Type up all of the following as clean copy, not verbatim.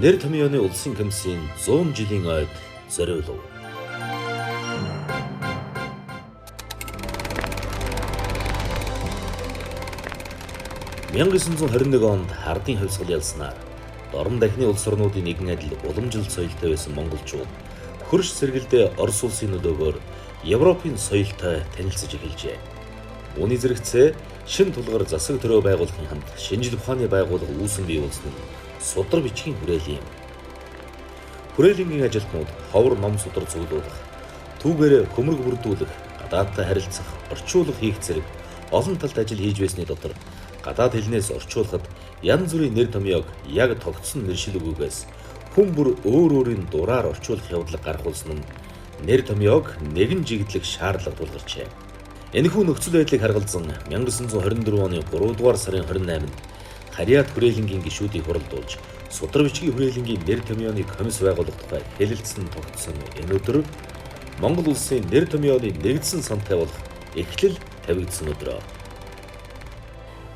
Нэр томьёоны улсын комиссийн 100 жилийн ойд зориулав. 1921 онд хардын хувьсгал ялснаар Дорн дахны улс орнуудын нэгэн адил уламжлалт соёлтой байсан монголчууд хөрш сэргэлдээ Орос улсын нөлөөгөөр Европын соёлтой танилцаж эхэлжээ. Үүний зэрэгцээ шин тулгар засаг төрөө байгуулахын хамт шинжлэх ухааны байгууллага үүсэн бий болсон нь судар бичгийн хүрээлэн юм. Хүрээлэнгийн ажилтнууд ховор ном судар цуглуулах, түүгээрээ хөмрөг бүрдүүлэх, гадаадтай харилцах, орчуулга хийх зэрэг олон талд ажил хийж байсны дотор гадаад хэлнээс орчуулахад янз бүрийн нэр томьёог яг тогтсон нэршил өгөөгөөс хүн бүр өөр өөрийн дураар орчуулах явдлыг гарах болсон нь нэр томьёог нэгэн жигдлэх шаардлага тулгарчээ. Энэхүү нөхцөл байдлыг харгалзан 1924 оны 3 дугаар сарын 28-нд Харьяат хүрээлэнгийн гишүүдийг хуралдуулж судар бичгийн хүрээлэнгийн нэр томьёоны комисс байгуулах тухай хэлэлцэн тогтсон энэ өдөр Монгол улсын нэр томьёоны нэгдсэн сантай болох эхлэл тавигдсан өдрөө.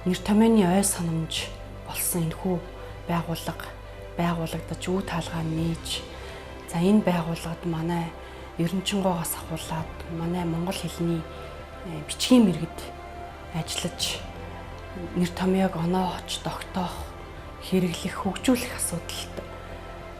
Нэр томьёоны ой санамж болсон энэхүү байгууллага байгуулагдаж үе таалгаа нээж, за энэ байгууллагад манай Ерөнчингоогоос ахуулаад манай монгол хэлний бичгийн мэргэд ажиллаж нэр томьёог оноогч, тогтоох, хэрэглэх, хөгжүүлэх асуудалд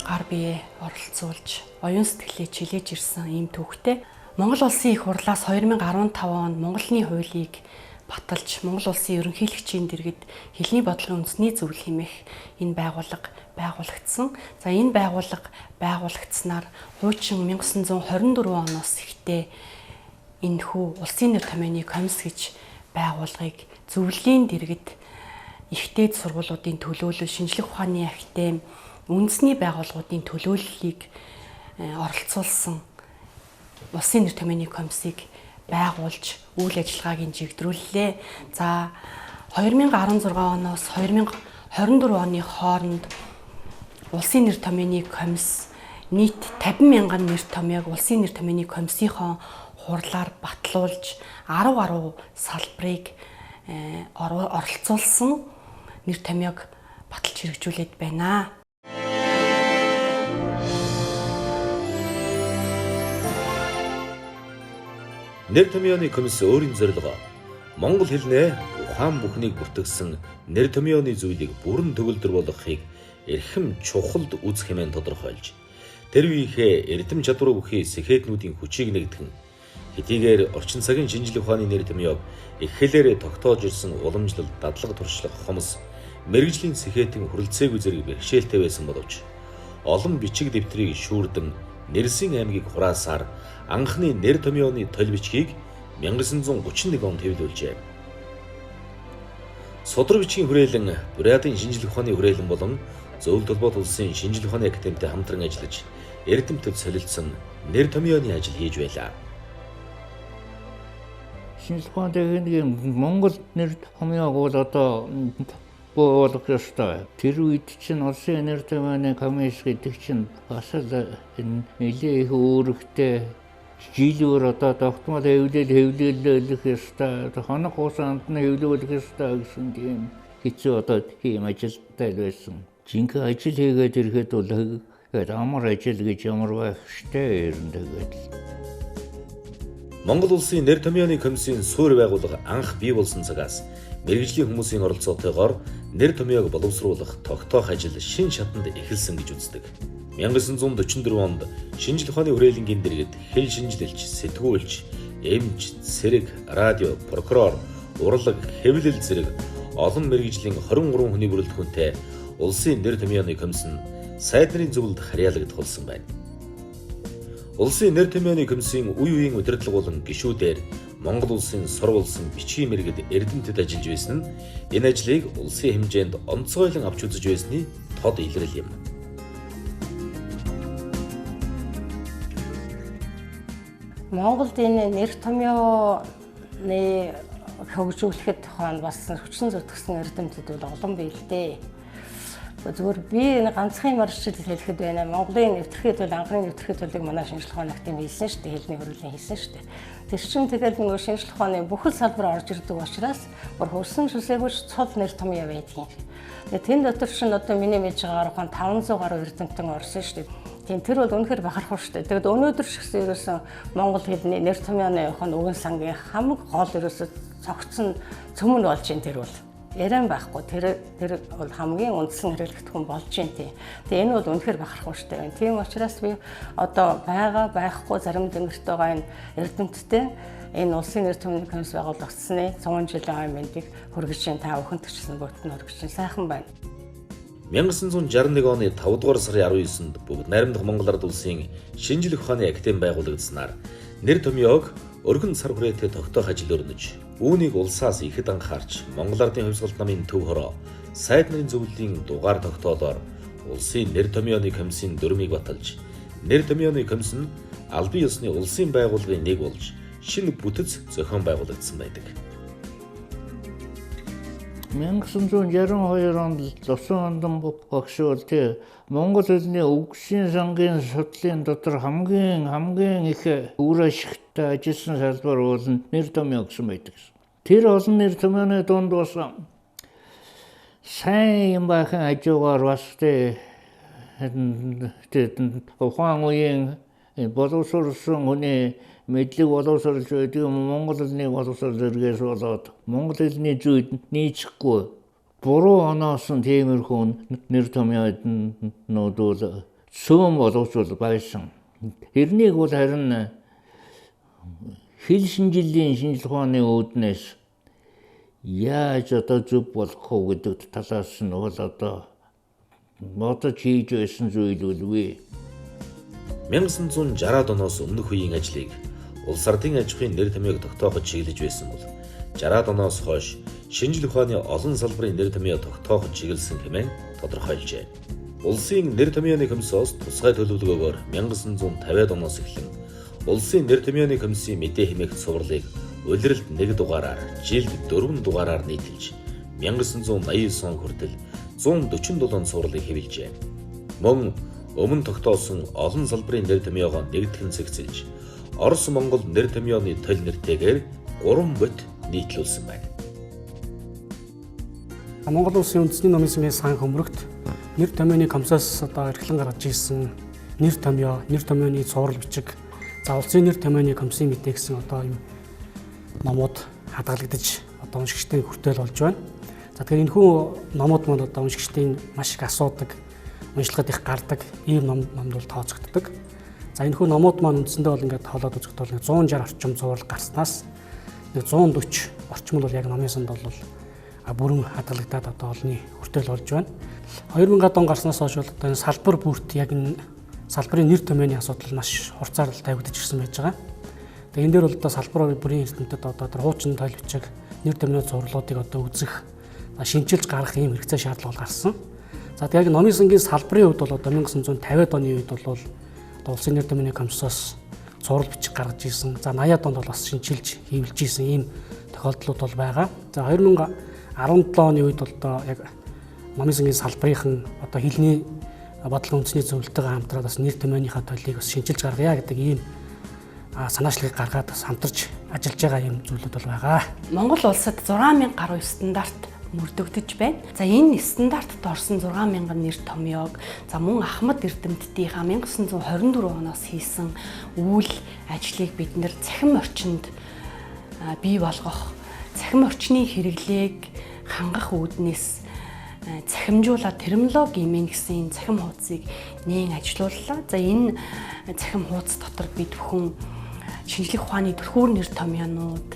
гар бие оролцуулж, оюун сэтгэлээ чилээж ирсэн ийм түүхтэй. Монгол улсын их хурлаас 2015 онд Монголын хуулийг баталж, Монгол улсын ерөнхийлөгчийн дэргэд хэлний бодлогын үндэсний зөвлөл хэмээх энэ байгууллага байгуулагдсан. За энэ байгууллага байгуулагдсанаар хуучин 1924 оноос ихтэй энэхүү улсын нэр томьёоны комисс гэж байгууллагыг зөвлөлийн дэргэд ихтэй сургуулиудын төлөөлөл, шинжлэх ухааны академи, үндэсний байгууллагуудын төлөөллийг оролцуулсан улсын нэр томьёоны комиссыг байгуулж үйл ажиллагааг нь жигдрүүллээ. За 2016 оноос 2024 оны хооронд улсын нэр томьёоны комисс нийт 50 мянган нэр томьёог улсын нэр томьёоны комиссийнхоо хурлаар батлуулж 10 гаруй салбарыг оролцуулсан нэр томьёог баталж хэрэгжүүлээд байна. Нэр томьёоны комисс өөрийн зорилгоо монгол хэлнээ ухаан бүхнийг бүртгэсэн нэр томьёоны зүйлийг бүрэн төгөлдөр болгохыг эрхэм чухалд үзэх хэмээн тодорхойлж, тэр үеийнхээ эрдэм чадвар бүхий сэхэтнүүдийн хүчийг нэгтгэн хэдийгээр орчин цагийн шинжлэх ухааны нэр томьёог их хэлээрээ тогтоож ирсэн уламжлал, дадлага туршлага, хомс, мэргэжлийн сэхэтэн хүрэлцээгүй зэрэг бэрхшээлтэй байсан боловч олон бичиг дэвтрийг шүүрдэн Нэрсийн аймгийг хураасаар анхны нэр томьёоны толь бичгийг 1931 онд хэвлүүлжээ. Судар бичгийн хүрээлэн Бурятын шинжлэх ухааны хүрээлэн болон Зөвлөлт холбоот улсын шинжлэх ухааны академитай хамтран ажиллаж эрдэмтэд солилцсон нэр томьёоны ажил хийж байлаа. Шинжлэх ухааны техникийн Монгол нэр томьёог бол одоо болох ёстой. Тэр үед чинь улсын нэр томьёоны комисс гэдэг чинь бас л нэлээ их үүрэгтэй жилүүр одоо тогтмол хэвлэл хэвлээллэх ёстой, хоног хуусанд нь хэвлүүлэх ёстой гэсэн тийм хэцүү одоо тийм ажилтай л байсан. Жинхэнэ ажил хийгээд ирэхэд бол амар ажил гэж ямар байх штэ ер нь тэгээд. Монгол улсын нэр томьёоны комиссийн суурь байгууллага анх бий болсон цагаас мэргэжлийн хүмүүсийн оролцоотойгоор нэр томьёог боловсруулах, тогтоох ажил шин шатанд эхэлсэн гэж үздэг. 1944 онд шинжлэх ухааны хүрээлэнгийн дэргэд хэл шинжилэлч, сэтгүүлч, эмч, цэрэг, радио, прокурор, урлаг, хэвлэл зэрэг олон мэргэжлийн 23 хүний бүрэлдэхүүнтэй улсын нэр томьёоны комисс нь сайд нарын зөвлөлд харьяалагдах болсон байна. Улсын нэр томьёоны комиссийн үе үеийн удирдлага болон гишүүдээр Монгол улсын сурвалсан бичгийн мэргэд эрдэмтэд ажиллаж байсан нь энэ ажлыг улсын хэмжээнд онцгойлон авч үзэж байсны тод илрэл юм. Монголд энэ нэр томьёоны хөгжүүлэхэд тухайн бас хүчин зүтгэсэн эрдэмтэд бол олон бий л дээ. Зүгээр би энэ ганцхан юм арчил хэлэхэд байна. Монголын нэвтрэхий төл анхны нэвтрэхий төлийг манай шинжлэх ухааны академи хийсэн шүү дээ. Хэлний хөрвөлийн хийсэн шүү дээ. Тэр чинь тэгэл нөгөө шинжлэх ухааны бүхэл салбар орж ирдэг учраас бүр хөрсөн шүсээгүй цул нэр том яв байдгийн. Тэгээ тэн дотор чинь одоо миний мэдж байгаагаар ухаан 500 гаруй эрдэмтэн орсон шүү дээ. Тийм тэр бол үнэхээр бахархав шүү дээ. Тэгэд өнөөдөр ч гэсэн ерөөсөн монгол хэлний нэр томьёоны ухаан үгэн сангийн хамаг гол ерөөсөө цогцсон цөмөн болж ин тэр бол яриан байхгүй. Тэр бол хамгийн үндсэн хэрэглэгдэхүүн болж байна тий. Тэгээ энэ бол үнэхээр бахархууштай байна. Тийм учраас би одоо байгаа байхгүй зарим дөнгөрт байгаа энэ эрдэмтдээ энэ улсын нэр томьёоны комисс байгуулагдсаны 100 жилийн ой мэндийг хүргэж байна. Та бүхэнд ч гэсэн бүгд нь хүргэж байна. Сайхан байна. 1961 оны 5 дугаар сарын 19-нд бүгд найрамдах Монгол Ард Улсын Шинжлэх ухааны академи байгуулагдсанаар нэр томьёог өргөн сар хүрээтэй тогтоох ажил өрнөж, үүнийг улсаас ихэд анхаарч Монгол Ардын хувьсгалт намын төв хороо сайд нарын зөвлөлийн дугаар тогтоолоор улсын нэр томьёоны комиссийн дүрмийг баталж, нэр томьёоны комисс нь албан ёсны улсын байгууллагын нэг болж шинэ бүтэц зохион байгуулагдсан байдаг. 1962 онд Лусан Хандан багш бол тий Монгол хэлний үгсийн сангийн судлалын дотор хамгийн их үр ашигтай ажилласан салбар бол нэр томьёо гэсэн байдаг. Тэр олон нэр томьёоны дунд бас сайн юм байхын хажуугаар бас тий ухаан үеийн боловсруулсан хүний мэдлэг боловсруулж байдаг монгол хэлний боловсрол зэргээс болоод монгол хэлний зүйд нийцэхгүй буруу оноосон тиймэрхүү нэр томьёонууд бол цөөн боловч байсан. Тэрнийг бол харин хэл шинжиллийн шинжлэх ухааны үүднээс яаж одоо зөв болох уу гэдэг талаас нь бол одоо бодож хийж байсан зүйл үлгүй. 1960-ад оноос өмнөх үеийн ажлыг улс ардын аж ахуйн нэр томьёог тогтооход чиглэж байсан бол 60-ад оноос хойш шинжлэх ухааны олон салбарын нэр томьёо тогтооход чиглэсэн хэмээн тодорхойлжээ. Улсын нэр томьёоны комиссоос тусгай төлөвлөгөөгөөр 1950-ад оноос эхлэн улсын нэр томьёоны комиссийн мэдээ хэмээх цувралыг улиралд 1 дугаараар, жилд 4 дугаараар нийтэлж 1989 он хүртэл 147 цувралыг хэвлэжээ. Мөн өмнө тогтоосон олон салбарын нэр томьёогоо нэгтгэн зэгцэлж Орос Монгол нэр томьёоны толь нэртэйгээр 3 бот нийтлүүлсэн байна. Монгол Улсын үндэсний номын сангийн сан хөмрөгт нэр томьёоны комиссоос одоо эрхлэн гаргаж ирсэн нэр томьёо, нэр томьёоны цуврал бичиг, за улсын нэр томьёоны комиссийн мэдээ гэсэн одоо юм номууд хадгалагдаж одоо уншигчдын хүртэл болж байна. За тэгэхээр энэхүү номууд маань одоо уншигчдын маш их асуудаг, уншлагад их гардаг ийм номд бол тооцогддог. За энэхүү номууд маань үндсэндээ бол ингээд тоолоод үзэхэд бол 160 орчим цуврал гарснаас нэг 140 орчим нь бол яг номын санд бол бүрэн хадгалагдаад одоо олонний хүртэл болж байна. 2000 он гарснаас хойш бол одоо энэ салбар бүрт яг энэ салбарын нэр томьёоны асуудал маш хурцаар тавигдаж ирсэн байж байгаа. Тэгээ энэ дээр бол одоо салбар бүрийн эрдэмтэд одоо тэр хуучин тойл бичиг нэр томьёо цувралуудыг одоо үзэх, шинчилж гаргах ийм хэрэгцээ шаардлага гарсан. За тэгээ яг номын сангийн салбарын хувьд бол одоо 1950-ад оны үед бол одоо улсын нэр томьёоны комиссоос цуврал бичиг гаргаж ирсэн. За 80-ад онд бол бас шинчилж хэвлэж ирсэн ийм тохиолдлууд бол байгаа. За 2017 оны үед бол одоо яг номын сангийн салбарынхан одоо хэлний бодлогын үндэсний зөвлөлтөйгөө хамтраад бас нэр томьёоныхаа толийг бас шинчилж гаргая гэдэг ийм санаачлагыг гаргаад бас хамтарч ажиллаж байгаа юм зүйлүүд бол байгаа. Монгол улсад 6000 гаруй стандарт мөрдөгдөж байна. За энэ стандартад орсон 6000 нэр томьёог за мөн Ахмад эрдэмтдийнхаа 1924 оноос хийсэн үйл ажлыг бид нэр цахим орчинд бий болгох, цахим орчны хэрэглээг хангах үүднээс цахимжуулаад терминологи имэн гэсэн энэ цахим хуудсыг нээн ажилууллаа. За энэ цахим хуудас дотор бид бүхэн шинжлэх ухааны түлхүүр нэр томьёонууд,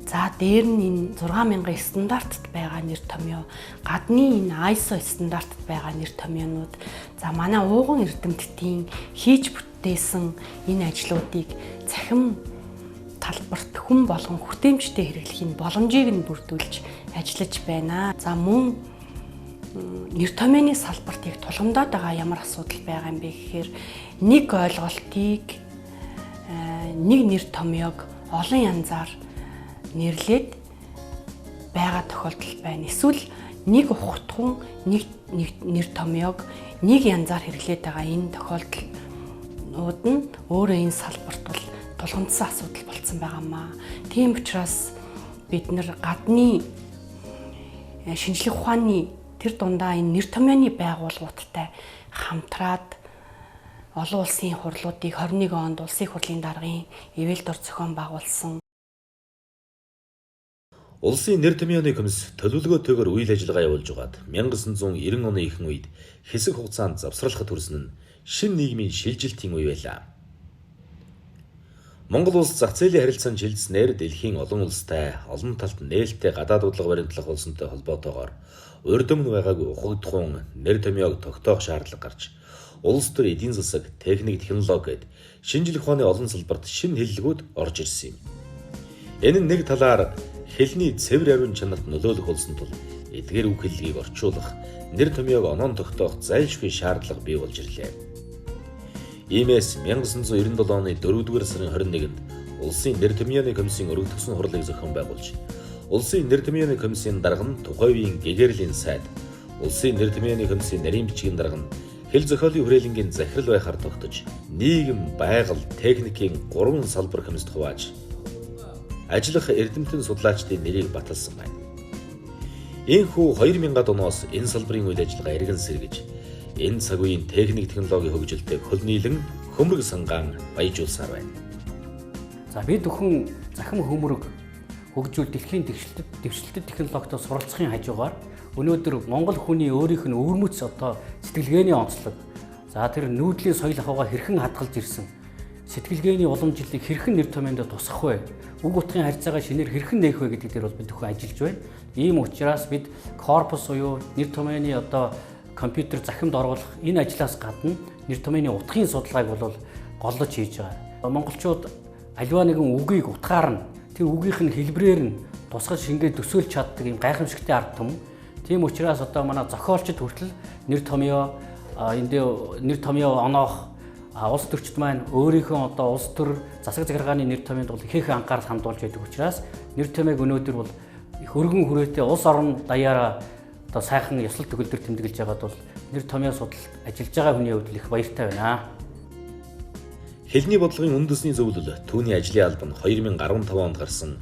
за дээр нь энэ 6000 стандартт байгаа нэр томьёо, гадны энэ ISO стандартт байгаа нэр томьёонууд, за манай ууган эрдэмтдийн хийж бүтээсэн энэ ажлуудыг цахим талбарт хүн болгон хүртээмжтэй хэрэглэхийн боломжийг нь бүрдүүлж ажиллаж байна. За мөн нэр томьёоны салбарт яг тулгамдаад байгаа ямар асуудал байгаа юм бэ гэхээр нэг ойлголтыг нэг нэр томьёог олон янзаар нэрлээд байгаа тохиолдол байна. Эсвэл Нэг ухтхун нэг нэр томьёог нэг янзаар хэрэглээд байгаа энэ тохиолдлууд нь өөрөө энэ салбарт бол тулгамдсан асуудал болцсон байгаамаа. Тийм учраас бид нар гадны шинжлэх ухааны тэр дундаа энэ нэр томьёоны байгууллагуудтай хамтраад олон улсын хурлуудыг 21 онд Улсын хурлын даргын ивэл дор зохион байгуулсан. Улсын нэр томьёоны комисс төлөвлөгөөтэйгээр үйл ажиллагаа явуулж байгаад 1990 оны ихэнх үед хэсэг хугацаанд завсарлахад хүрсэн нь шинэ нийгмийн шилжилтийн үе байлаа. Монгол улс зах зээлийн харилцаанд шилжсэнээр дэлхийн олон улстай олон талт нээлттэй гадаад бодлого баримтлах болсонтой холбоотойгоор урд өмнө байгаагүй ухагдахуун нэр томьёог тогтоох шаардлага гарч улс төр эдийн засаг, техник, технологи гэд шинжлэх ухааны олон салбарт шинэ хэллэгүүд орж ирсэн юм. Энэ нь нэг талаар хэлний цэвэр ариун чанарт нөлөөлөх болсон тул эдгээр үг хэллэгийг орчуулах, нэр томьёог оноон тогтоох зайлшгүй шаардлага бий болж ирлээ. Иймээс 1997 оны 4-р сарын 21-нд Улсын нэр томьёоны комиссийн өргөдгсөн хурлыг зохион байгуулж, Улсын нэр томьёоны комиссийн дарга нь тухайн үеийн гэгэрлийн сайд, Улсын нэр томьёоны комиссийн нарийн бичгийн дарга нь хэл зохиолын хүрээлэнгийн захирал байхаар тогтож, нийгэм, байгаль, техникийн 3 салбар комиссд хувааж ажиллах эрдэмтэн судлаачдын нэрийг баталсан байна. Ийхүү 2000-ад оноос энэ салбарын үйл ажиллагаа эргэн сэргэж, энэ цаг үеийн техник технологийн хөгжилтэй хөл нийлэн хөмрөг сангаан баяжуулсаар байна. За бид бүхэн захим хөмрөг хөгжүүл дэлхийн дэвшилтэт технологитой суралцахын хажуугаар өнөөдөр Монгол хүний өөрийнх нь өвөрмөц одоо сэтгэлгээний онцлог, за тэр нүүдлийн соёл ахуйгаа хэрхэн хадгалж ирсэн, сэтгэлгээний уламжлалыг хэрхэн нэр томьёонд тусгах вэ? Үг утгын харьцаагаа шинээр хэрхэн нээх вэ гэдэг дээр бол бид бүхэн ажиллаж байна. Ийм учраас бид корпус буюу нэр томьёоны одоо компьютер захимд оруулах энэ ажлаас гадна нэр томьёоны утгын судалгааг бол голлож хийж байгаа. Монголчууд аливаа нэгэн үгийг утгаар нь тэр үгийнх нь хэлбэрээр нь тусгаж шингээд төсөөлж чаддаг юм гайхамшигтай ард түмэн. Тийм учраас одоо манай зохиолчд хүртэл нэр томьёо эндээ нэр томьёо оноох улс төрчд маань өөрийнхөө одоо улс төр засаг захиргааны нэр томьёонд бол их анхаарал хандуулж байдаг учраас нэр томьёог өнөөдөр бол их өргөн хүрээтэй улс орон даяараа одоо сайхан ёслол төгөлдөр тэмдэглэж байгаад бол нэр томьёо судалд ажиллаж байгаа хүний хувьд их баяртай байна. Хэлний бодлогын үндэсний зөвлөл түүний ажлын алба нь 2015 онд гарсан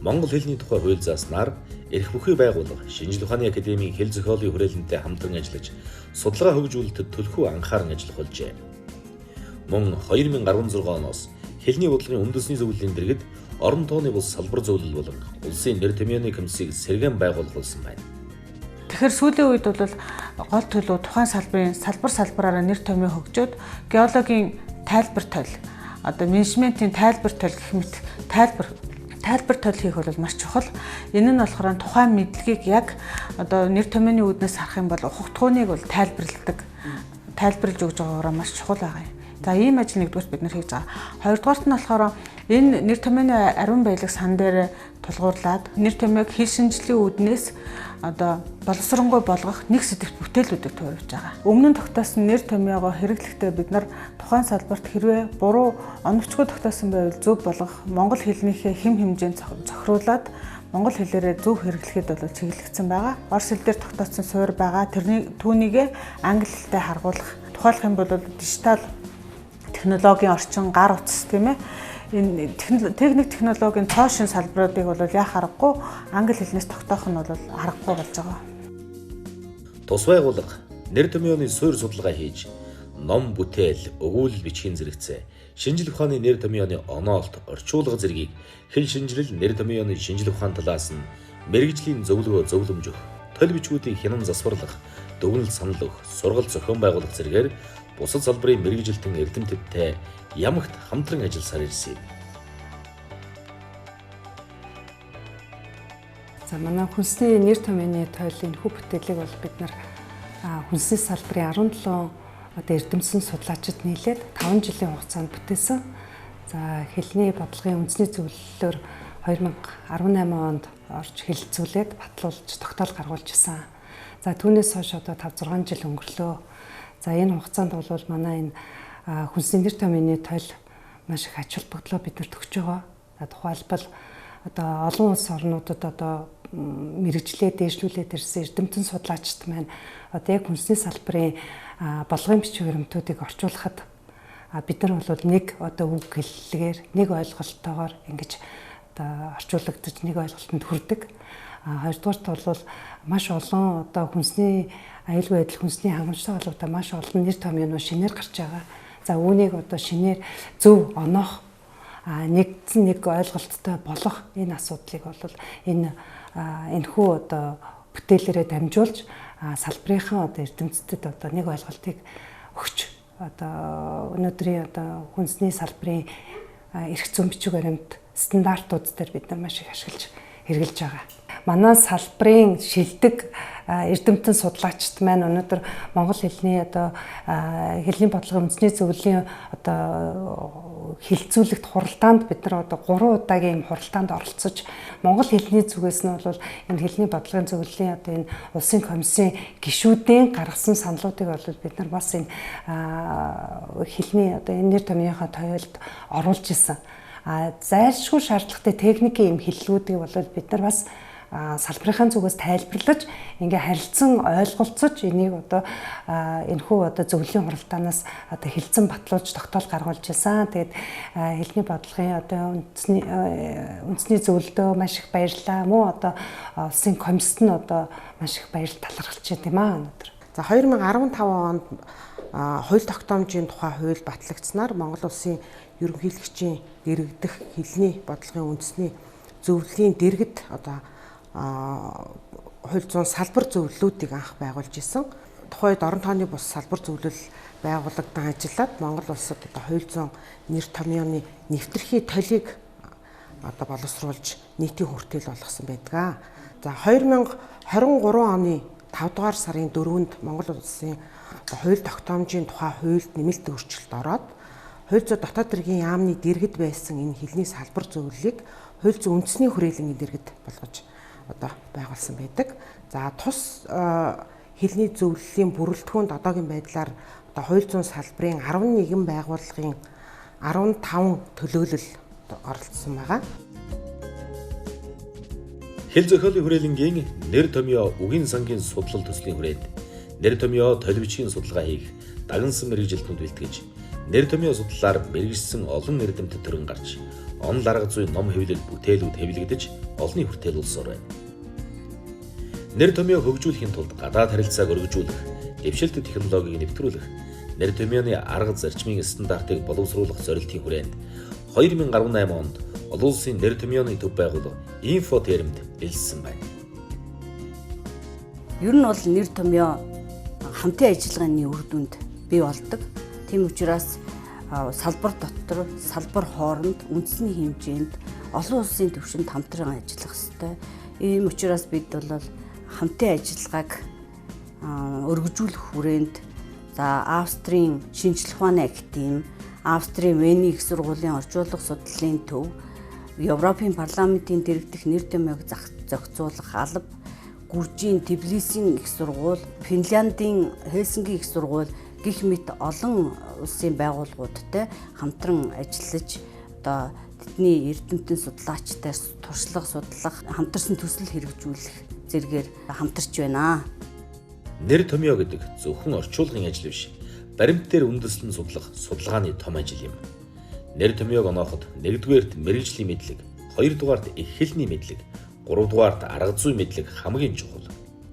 Монгол хэлний тухай хууль зааснаар эрх бүхий байгууллага Шинжлэх ухааны академийн хэл зохиолын хүрээлэнтэй хамтран ажиллаж судалгаа хөгжүүлэлтэд төлхөө анхааран ажиллах болжээ. Мөн 2016 оноос хэлний бодлогын үндэсний зөвлөлийн дэргэд орон тооны бус салбар зөвлөл болон улсын нэр томьёоны комиссийг сэргээн байгуулах болсон байна. Тэгэхээр сүүлийн үед бол гол төлөв тухайн салбарын салбар салбараараа нэр томьёо хөгжөөд геологийн тайлбар тойл, одоо менежментийн тайлбар тойл гэх мэт тайлбар тойл хийх бол маш чухал. Энэ нь болохоор тухайн мэдлэгийг яг одоо нэр томьёоны үүднээс харах юм бол ухагдахууныг бол тайлбарлаж өгж байгаагаараа маш чухал байгаа юм. За ийм ажил нэгдүгээрт бид нар хийж байгаа. Хоёрдугаарт нь болохоор энэ нэр томьёоны ариун баялаг сан дээр тулгуурлаад нэр томьёог хэл шинжлэлийн үүднээс одоо боловсронгуй болгох нэг сэдэвт бүтээлүүдийг туурвж байгаа. Өмнө нь тогтоосон нэр томьёогоо хэрэглэхдээ бид нар тухайн салбарт хэрвээ буруу оновчгүй тогтоосон байвал зөв болгох, монгол хэлнийхээ хэм хэмжээнд зохируулаад монгол хэлээрээ зөв хэрэглэхэд бол чиглэгдсэн байгаа. Орос хэл дээр тогтоосон суурь байгаа. Тэрний түүнийгээ англи хэлтэй харгуулах. Тухайлах юм бол дижитал технологийн орчин, гар утас тийм ээ. Энэ техник технологийн цоо шин салбаруудыг бол яах аргагүй англи хэлнээс тогтоох нь бол аргагүй болж байгаа. Тус байгууллага нэр томьёоны суурь судалгаа хийж ном бүтээл, өгүүлэл бичгийн зэрэгцээ шинжлэх ухааны нэр томьёоны оноолт, орчуулга зэргийг хэл шинжлэл нэр томьёоны шинжлэх ухаан талаас нь мэргэжлийн зөвлөгөө зөвлөмж өгөх, толь бичгүүдийг хянан засварлах, дүгнэлт санал өгөх, сургалт зохион байгуулах зэргээр бусад салбарын мэргэжилтэн эрдэмтдтэй ямагт хамтран ажилласаар ирсэн юм. За манай хүнсний нэр томьёоны тойлын хүү бүтээлийг бол бид нар хүнсний салбарын 17 одоо эрдэмтэн судлаачид нийлээд 5 жилийн хугацаанд бүтээсэн. За хэлний бодлогын үндэсний зөвлөлөөр 2018 онд орж хэлэлцүүлээд батлуулж тогтоол гаргуулж исэн. За түүнээс хойш одоо 5 6 жил өнгөрлөө. За энэ хугацаанд бол манай энэ хүнсний нэр томьёоны тойл маш их ач холбогдлоо бид нарт өгч байгаа. За тухайлбал одоо олон улс орнуудад одоо мэрэгжлээ дээшлүүлээд ирсэн эрдэмтэн судлаачид маань одоо яг хүнсний салбарын болгын бичиг баримтуудыг орчуулахад бид нар бол нэг одоо үг хэллэгээр нэг ойлголттойгоор ингэж одоо орчуулагдаж нэг ойлголтод хүрдэг. Хоёрдугаарт бол маш олон одоо хүнсний аюулгүй байдал, хүнсний хангамжтай холбоотой маш олон нэр томьёонууд шинээр гарч байгаа. За үүнийг одоо шинээр зөв оноох, нэгдсэн нэг ойлголттой болох энэ асуудлыг бол энэ энэхүү одоо бүтээлээрээ дамжуулж салбарынхан одоо эрдэмтдэд одоо нэг ойлголтыг өгч одоо өнөөдрийн одоо хүнсний салбарын эрх зүйн бичиг баримт стандартууд дээр бид нар маш их ашиглаж хэрэглэж байгаа. Манай салбарын шилдэг эрдэмтэн судлаачид маань өнөөдөр монгол хэлний одоо хэлний бодлогын үндэсний зөвлөлийн одоо хилцүүлэгт хуралдаанд бид нар одоо 3 удаагийн юм хуралдаанд оролцож, монгол хэлний зүгээс нь бол энэ хэлний бодлогын зөвлөлийн одоо энэ улсын комиссийн гишүүдийн гаргасан саналуудыг бол бид нар бас энэ хэлний одоо энэ нэр томьёохоо тоёлд оруулж исэн. А зайлшгүй шаардлагатай техникийн юм хэллэгүүдийг бол бид нар бас салбарынхаа зүгээс тайлбарлаж, ингээ харилцан ойлголцож, энийг одоо энэхүү одоо зөвлөлийн хуралдаанаас одоо хэлцэн батлуулж тогтоол гаргуулж ирсэн. Тэгээд хэлний бодлогын одоо үндэсний зөвлөлдөө маш их баярлалаа. Мөн одоо улсын комиссд нь одоо маш их баярлал талархалж байна тийм аа өнөөдөр. За 2015 онд хууль тогтоомжийн тухай хууль батлагдсанаар Монгол улсын ерөнхийлөгчийн дэрэгдэх хэлний бодлогын үндэсний зөвлөлийн дэргэд одоо хууль зүйн салбар зөвлөлүүдийг анх байгуулж исэн. Тухайн үед орон тооны бус салбар зөвлөл байгуулагдан ажиллаад Монгол улсад одоо хууль зүйн нэр томьёоны нэвтрхий толийг одоо боловсруулж нийтийн хүртэл болгосон байдаг. За 2023 оны 5 дугаар сарын 4-нд Монгол улсын хууль тогтоомжийн тухай хуульд нэмэлт өөрчлөлт ороод хууль зүйн дотоод хэргийн яамны дэргэд байсан энэ хэлний салбар зөвлөлийг хууль зүйн үндэсний хүрээлэнгийн дэргэд болгож одоо байгуулсан байдаг. За тус хэлний зөвлөлийн бүрэлдэхүүнд одоогийн байдлаар одоо хууль зүйн салбарын 11 байгууллагын 15 төлөөлөл оролцсон байгаа. Хэл зохиолын хүрээлэнгийн нэр томьёо үгийн сангийн судлал төслийн хүрээнд нэр томьёо толь бичгийн судалгаа хийх дагнсан мэргэжилтнүүд бэлтгэж, нэр томьёо судлалаар мэргэжсэн олон эрдэмтэд төрөн гарч, онол арга зүйн ном хэвлэл бүтээлүүд хэвлэгдэж олонний хүртэл улсаар байна. Нэр томьёо хөгжүүлэхийн тулд гадаад харилцааг өргөжүүлэх, дэвшилтэт технологиг нэвтрүүлэх, нэр томьёоны арга зарчмын стандартыг боловсруулах зорилтын хүрээнд 2018 онд олон улсын нэр томьёоны төв байгууллага Инфотермд элссэн байна. Ер нь бол нэр томьёо хамтын ажиллагааны үр дүнд бий болдог. Тийм учраас салбар дотор, салбар хооронд, үндэсний хэмжээнд, олон улсын түвшинд хамтран ажиллах ёстой. Ийм учраас бид бол хамтын ажиллагааг өргөжүүлэх хүрээнд за Австрийн шинжлэх ухааны академи, Австрийн Вений их сургуулийн орчуулга судлалын төв, Европын парламентын дэргэдэх нэр томьёог зохицуулах алба, Гүржийн Тбилисийн их сургууль, Финляндийн Хельсинки их сургууль гэх мэт олон улсын байгууллагуудтай хамтран ажиллаж одоо тэдний эрдэмтэн судлаачтай туршлага судлах, хамтарсан төсөл хэрэгжүүлэх зэрэгээр хамтарч байна. Нэр томьёо гэдэг зөвхөн орчуулгын ажил биш. Баримт дээр үндэслэн судлах судалгааны том ажил юм. Нэр томьёог онооход нэгдүгээрт мэргэжлийн мэдлэг, хоёрдугаарт их хэлний мэдлэг, гуравдугаарт арга зүйн мэдлэг хамгийн чухал.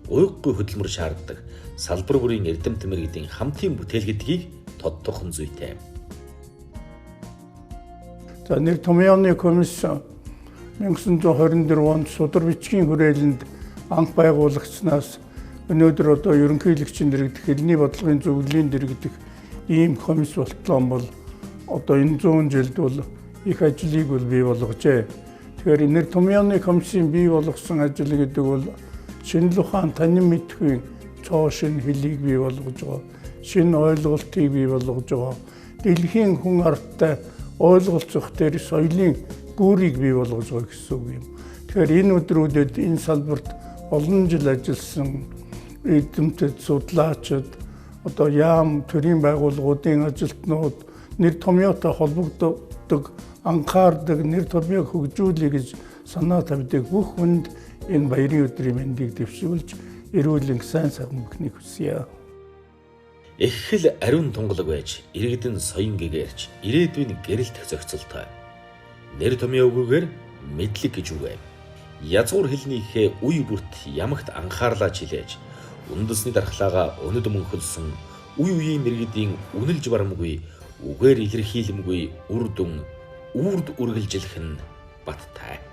Уйггүй хөдөлмөр шаарддаг салбар бүрийн эрдэмт мэргэдийн хамтын бүтээл гэдгийг тодтогхон зүйтэй. За нэр томьёоны комисс 1924 онд судар бичгийн хүрээлэнд анх байгуулагчнаас өнөөдөр одоо ерөнхийлөгчийн дэргэдэх хэлний бодлогын зөвлөлийн дэргэдэх ийм комисс болтлоо бол одоо энэ 100 жилд бол их ажлыг бол бий болгожээ. Тэгэхээр нэр томьёоны комиссийн бий болгосон ажил гэдэг бол шинэл ухаан танин мэдхүйн цоо шинэ хэлийг бий болгож байгаа, шинэ ойлголтыг бий болгож байгаа, дэлхийн хүн ардтай ойлголцох тэр соёлын гүүрийг бий болгож байгаа гэсэн үг юм. Тэгэхээр энэ өдрүүдэд энэ салбарт олон жил ажилласан эрдэмтэд судлаачид, одоо яам төрийн байгууллагуудын ажилтнууд нэр томьёотой холбогддог, анхаардаг, нэр томьёог хөгжүүлэе гэж санаа тавьдаг бүх хүнд энэ баярын өдрийн мэндийг дэвшүүлж эрүүлэн сайн сайхан бүхнийг хүсье. Эхэл ариун тунгалаг байж, иргэдэн соён гэгэрч, ирээдүйн гэрэлтэх зохицолтой. Нэр томьёогүйгээр мэдлэг гэж үгэ. Язгуур хэлнийхээ үе бүрт ямагт анхаарлаа чилээж, үндэсний дархлаагаа өнөд мөнхөлсөн үе үеийн мэргэдийн үнэлж барамгүй, үгээр илэрхийлэмгүй үр дүн үүрд үргэлжилэх нь баттай.